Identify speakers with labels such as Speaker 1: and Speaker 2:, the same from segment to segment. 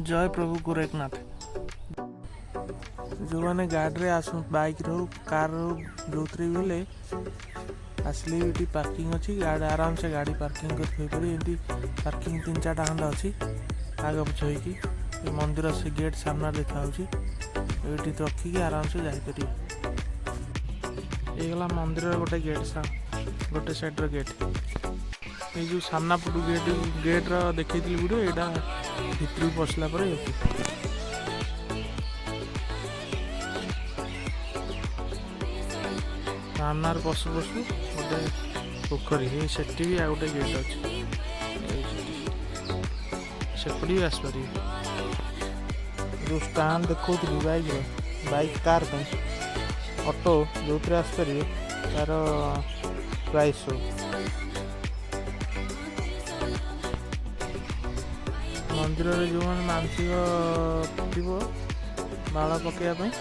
Speaker 1: ଜୟ ପ୍ରଭୁ ଗୋରେଖନାଥ। ଯେଉଁମାନେ ଗାଡ଼ିରେ ଆସୁ, ବାଇକ୍ରେ ହଉ, କାର୍ ହଉ, ଯେଉଁଥିରେ ବି ହେଲେ ଆସିଲେ ବି ଏଠି ପାର୍କିଂ ଅଛି। ଗାଡ଼ି ଆରାମସେ ଗାଡ଼ି ପାର୍କିଂ କରି ଥୋଇପାରିବେ। ଏମିତି ପାର୍କିଂ ତିନି ଚାରିଟା ଖଣ୍ଡେ ଅଛି ଆଗ ପଛ ହେଇକି। ଏ ମନ୍ଦିର ସେ ଗେଟ୍ ସାମ୍ନାରେ ଦେଖାହେଉଛି। ଏଇଠି ରଖିକି ଆରାମସେ ଯାଇପାରିବେ। ହେଇଗଲା ମନ୍ଦିରର ଗୋଟେ ଗେଟ୍, ଗୋଟେ ସାଇଡ଼ର ଗେଟ୍। ଏଇ ଯେଉଁ ସାମ୍ନା ପଟୁ ଗେଟ୍, ଗେଟ୍ର ଦେଖେଇଥିଲି ଭିଡ଼ିଓ, ଏଇଟା ଭିତରକୁ ପଶିଲା ପରେ ଏଠି। ସାମ୍ନାରେ ପଶୁ ପଶୁ ଗୋଟେ ପୋଖରୀ, ଏଇ ସେଠି ବି ଆଉ ଗୋଟେ ଗେଟ୍ ଅଛି। ଏଇ ସେଠି, ସେପଟେ ବି ଆସିପାରିବେ। ଯେଉଁ ଷ୍ଟାଣ୍ଡ ଦେଖାଉଥିଲି ବାଇକ୍ର, ବାଇକ୍ କାର୍ ପାଇଁ, ଅଟୋ ଯେଉଁଥିରେ ଆସିପାରିବେ, ତାର ପ୍ରାଇସ୍ ସବୁ। ମନ୍ଦିରରେ ଯେଉଁମାନେ ମାନସିକ ଥିବ ମାଳ ପକାଇବା ପାଇଁ,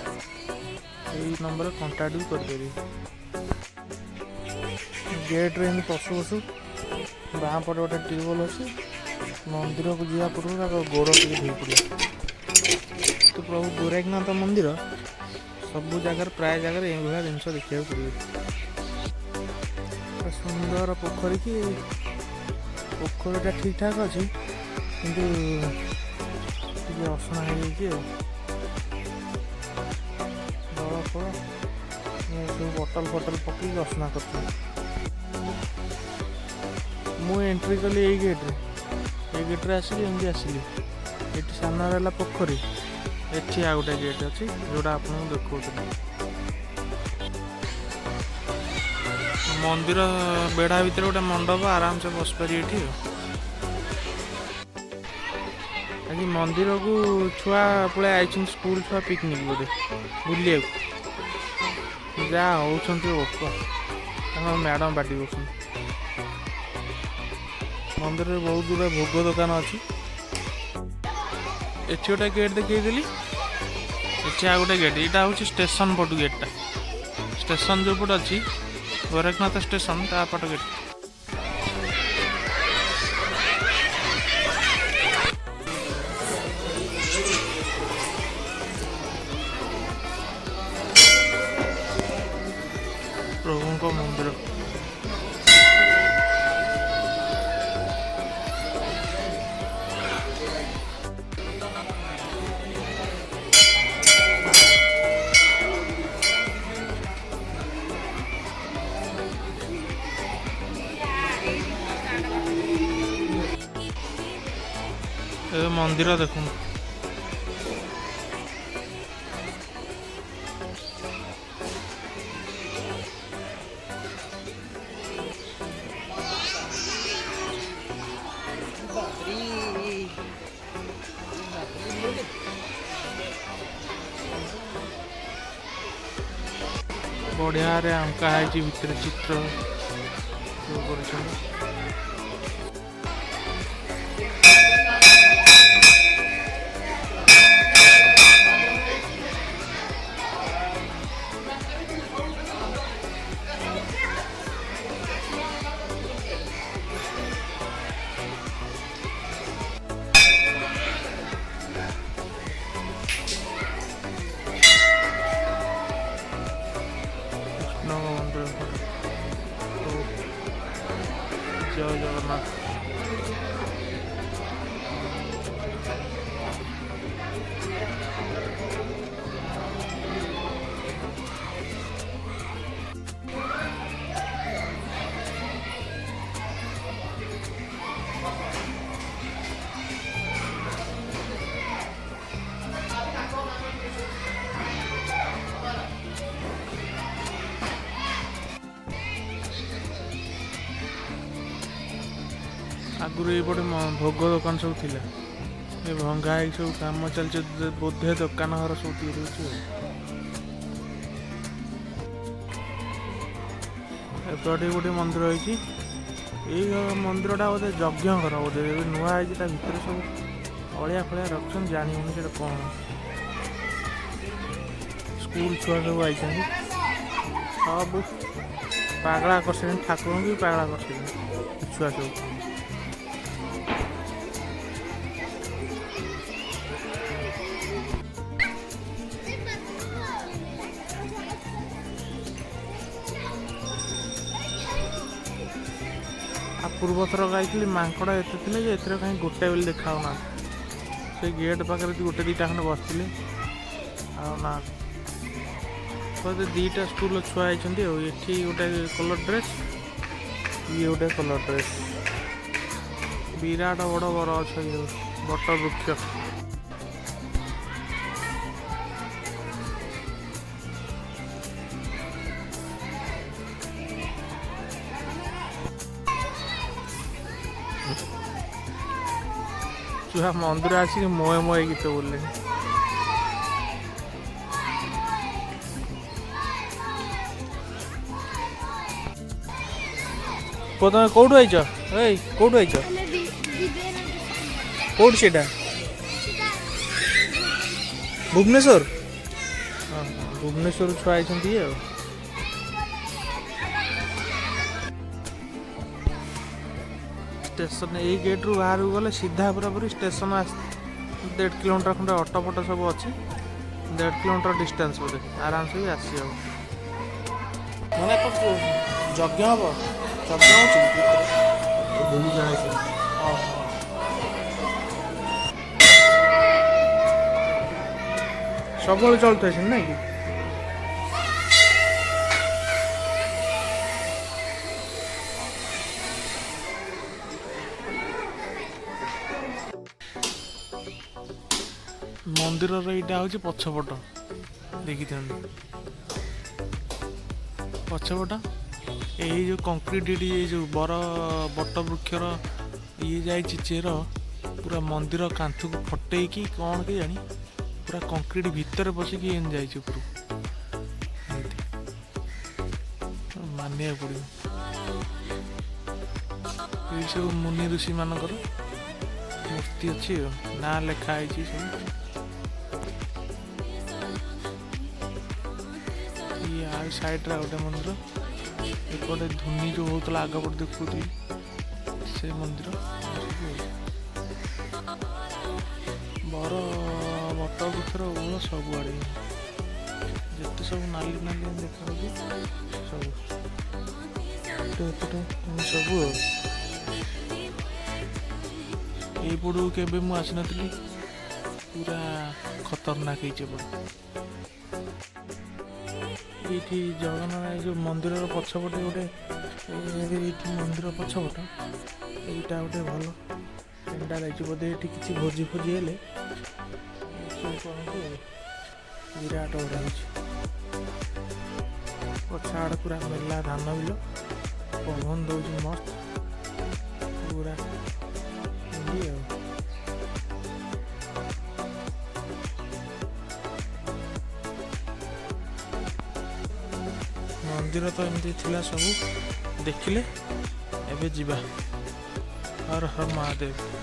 Speaker 1: ଏଇ ନମ୍ବରରେ କଣ୍ଟାକ୍ଟ ବି କରିପାରିବେ। ଗେଟ୍ରେ ଏମିତି ପଶୁ ପଶୁ ବାଁ ପଟେ ଗୋଟେ ଟ୍ୟୁବୱେଲ୍ ଅଛି। ମନ୍ଦିରକୁ ଯିବା ପୂର୍ବରୁ ଆଗ ଗୋଡ଼ ଟିକେ ଧୋଇ ପଡ଼ିବ। ତ ପ୍ରଭୁ ଗୋରେଖନାଥ ମନ୍ଦିର ସବୁ ଜାଗାରେ, ପ୍ରାୟ ଜାଗାରେ ଏଇଭଳିଆ ଜିନିଷ ଦେଖିବାକୁ ପଡ଼ିବ। ପୁରା ସୁନ୍ଦର ପୋଖରୀ କି ପୋଖରୀଟା ଠିକ୍ ଠାକ୍ ଅଛି, କିନ୍ତୁ ଟିକେ ଅସନା ହେଇଯାଇଛି। ଆଉ ଦଳ ଫଳ ସବୁ ବଟଲ ଫଟଲ ପକେଇକି ଅସନା କରୁଛନ୍ତି। ମୁଁ ଏଣ୍ଟ୍ରି କଲି ଏଇ ଗେଟ୍ରେ। ଏଇ ଗେଟ୍ରେ ଆସିଲି, ଏମିତି ଆସିଲି। ଏଠି ସାମ୍ନାରେ ହେଲା ପୋଖରୀ। ଏଠି ଆଉ ଗୋଟେ ଗେଟ୍ ଅଛି, ଯେଉଁଟା ଆପଣଙ୍କୁ ଦେଖାଉଥିଲି। ମନ୍ଦିର ବେଢ଼ା ଭିତରେ ଗୋଟେ ମଣ୍ଡପ, ଆରାମସେ ବସିପାରିବେ ଏଠି। ଆଉ ଆଜି ମନ୍ଦିରକୁ ଛୁଆ ପଳେଇ ଆଇଛନ୍ତି, ସ୍କୁଲ ଛୁଆ ପିକନିକ୍ ବୋଧେ ବୁଲିବାକୁ। ଯାହା ହଉଛନ୍ତି ବୋପା, ତାଙ୍କ ମ୍ୟାଡ଼ାମ ପାଟି କରୁଛନ୍ତି। ମନ୍ଦିରରେ ବହୁତ ଗୁଡ଼ାଏ ଭୋଗ ଦୋକାନ ଅଛି। ଏଠି ଗୋଟେ ଗେଟ୍ ଦେଖେଇଦେଲି, ଏଠି ଆଉ ଗୋଟେ ଗେଟ୍। ଏଇଟା ହେଉଛି ଷ୍ଟେସନ ପଟୁ ଗେଟ୍ଟା। ଷ୍ଟେସନ ଯୋଉ ପଟେ ଅଛି, ଗୋରଖନାଥ ଷ୍ଟେସନ, ତା ପଟ ଗେଟ୍। ପ୍ରଭୁଙ୍କ ମନ୍ଦିର। ଏବେ ମନ୍ଦିର ଦେଖନ୍ତୁ। ବଢିଆରେ ଅଙ୍କା ହେଇଛି ଭିତରେ, ଚିତ୍ର ସବୁ କରିଛନ୍ତି। କୃଷ୍ଣଙ୍କ ମନ୍ଦିର। ହଉ, ଜୟ ଜଗନ୍ନାଥ। ଆଗରୁ ଏଇପଟେ ଭୋଗ ଦୋକାନ ସବୁ ଥିଲା, ଏ ଭଙ୍ଗା ହେଇକି ସବୁ କାମ ଚାଲିଛି ବୋଧେ, ଦୋକାନ ଘର ସବୁ ତିଆରି ହଉଛି। ଆଉ ଏପଟେ ଗୋଟେ ମନ୍ଦିର ହେଇଛି। ଏଇ ମନ୍ଦିରଟା ବୋଧେ ଯଜ୍ଞ ଘର ବୋଧେ, ଏବେ ନୂଆ ହେଇଛି। ତା ଭିତରେ ସବୁ ଅଳିଆ ଫଳିଆ ରଖିଛନ୍ତି, ଜାଣି ହଉନି ସେଟା କ'ଣ। ସ୍କୁଲ ଛୁଆ ସବୁ ଆଇଛନ୍ତି, ସବୁ ପାଗଳା କରିସାରିଲେଣି, ଠାକୁରଙ୍କୁ ବି ପାଗଳା କରିସାରିଲେଣି ଛୁଆ ସବୁ। ପୂର୍ବ ଥର ଯାଇଥିଲି, ମାଙ୍କଡ଼ ଏତେ ଥିଲେ ଯେ ଏଥିରେ କାହିଁ ଗୋଟେ ବୋଲି ଦେଖାଉନାହାନ୍ତି। ସେ ଗେଟ୍ ପାଖରେ ଗୋଟେ ଦୁଇଟା ଖଣ୍ଡେ ବସିଥିଲେ, ଆଉ ନା। ବୋଧେ ଦୁଇଟା ସ୍କୁଲର ଛୁଆ ହେଇଛନ୍ତି। ଆଉ ଏଠି ଗୋଟେ କଲର୍ ଡ୍ରେସ୍, ଇଏ ଗୋଟେ କଲର୍ ଡ୍ରେସ୍। ବିରାଟ ବଡ଼ ବର ଗଛ ଇଏ, ବଟ ବୃକ୍ଷ। ଛୁଆ ମନ୍ଦିର ଆସିକି ମୋଏ ମୋଏ ଗୀତ ବୋଲିଲେଣି। ପୁଅ, ତମେ କୋଉଠୁ ଆଇଛ? ଏଇ, କୋଉଠୁ ଆଇଛ? କୋଉଠି ସେଇଟା? ଭୁବନେଶ୍ୱର। ହଁ, ଭୁବନେଶ୍ୱର ଛୁଆ ଆଇଛନ୍ତି ଆଉ। ଷ୍ଟେସନ ଏଇ ଗେଟ୍ରୁ ବାହାରକୁ ଗଲେ ସିଧା ପୁରାପୁରି ଷ୍ଟେସନ। 1.5 କିଲୋମିଟର ଖଣ୍ଡେ। ଅଟୋ ଫଟୋ ସବୁ ଅଛି। 1.5 କିଲୋମିଟର ଡିଷ୍ଟାନ୍ସ ବୋଧେ, ଆରାମସେ ବି ଆସିହବ। ମାନେ କ'ଣ ଯଜ୍ଞ ହବ? ଯଜ୍ଞ ହେଉଛି କି ଭିତରେ?
Speaker 2: ଦେବୀ ଜଣାଇছে।
Speaker 1: ଓହୋ। ସବୁବେଳେ ଚଳୁଥାଏ ସେମିତି ନାଇଁ କି? ମନ୍ଦିରର ଏଇଟା ହେଉଛି ପଛପଟ, ଦେଖିଥାନ୍ତି ପଛପଟ। ଏଇ ଯେଉଁ କଂକ୍ରିଟ ଏଠି, ଏଇ ଯେଉଁ ବର ବଟ ବୃକ୍ଷର ଇଏ ଯାଇଛି ଚେର, ପୁରା ମନ୍ଦିର କାନ୍ଥକୁ ଫଟେଇକି, କ'ଣ କି ଜାଣି, ପୁରା କଂକ୍ରିଟ ଭିତରେ ପଶିକି ଏମିତି ଯାଇଛି ଉପରକୁ ଏମିତି। ମାନିବାକୁ ପଡ଼ିବ। ଏଇ ସବୁ ମୁନି ଋଷି ମାନଙ୍କର ମୂର୍ତ୍ତି ଅଛି ଆଉ ନାଁ ଲେଖା ହେଇଛି ସବୁ। ଇଏ ଆଉ ସାଇଡ୍ରେ ଗୋଟେ ମନ୍ଦିର। ଏପଟେ ଧୁନି ଯେଉଁ ହଉଥିଲା, ଆଗ ପଟେ ଦେଖୁଥିଲି, ସେ ମନ୍ଦିର ସବୁ ଆଉ। ବର ବଟ ବୃକ୍ଷର ଓଳ ସବୁଆଡ଼େ, ଯେତେ ସବୁ ନାଲି ନାଲି ଦେଖାଯାଉଛି ସବୁ ଏପଟେ ଏପଟେ ଏମିତି ସବୁ ଆଉ। ଏଇପଟକୁ କେବେ ମୁଁ ଆସିନଥିଲି। ପୁରା ଖତରନାକ ହେଇଛି ଏପଟେ। ଏଇଠି ଜଗନ୍ନାଥ, ଏଇ ଯେଉଁ ମନ୍ଦିରର ପଛପଟେ ଗୋଟେ, ଏଇଠି ମନ୍ଦିର ପଛପଟ ଏଇଟା ଗୋଟେ ଭଲ ପେଣ୍ଡାଲ ହେଇଛି। ବୋଧେ ଏଠି କିଛି ଭୋଜି ଫୋଜି ହେଲେ ଏସବୁ କରନ୍ତି ଆଉ। ବିରାଟ ବଡ଼ ହେଇଛି। ପଛ ଆଡ଼େ ପୁରା ମେଲା ଧାନ ବିଲ, ପବନ ଦଉଛି ମସ୍ତ ପୁରା ଏମିତି ଆଉ। ମନ୍ଦିର ତ ଏମିତି ଥିଲା, ସବୁ ଦେଖିଲେ। ଏବେ ଯିବା। ହର ହର ମହାଦେବ।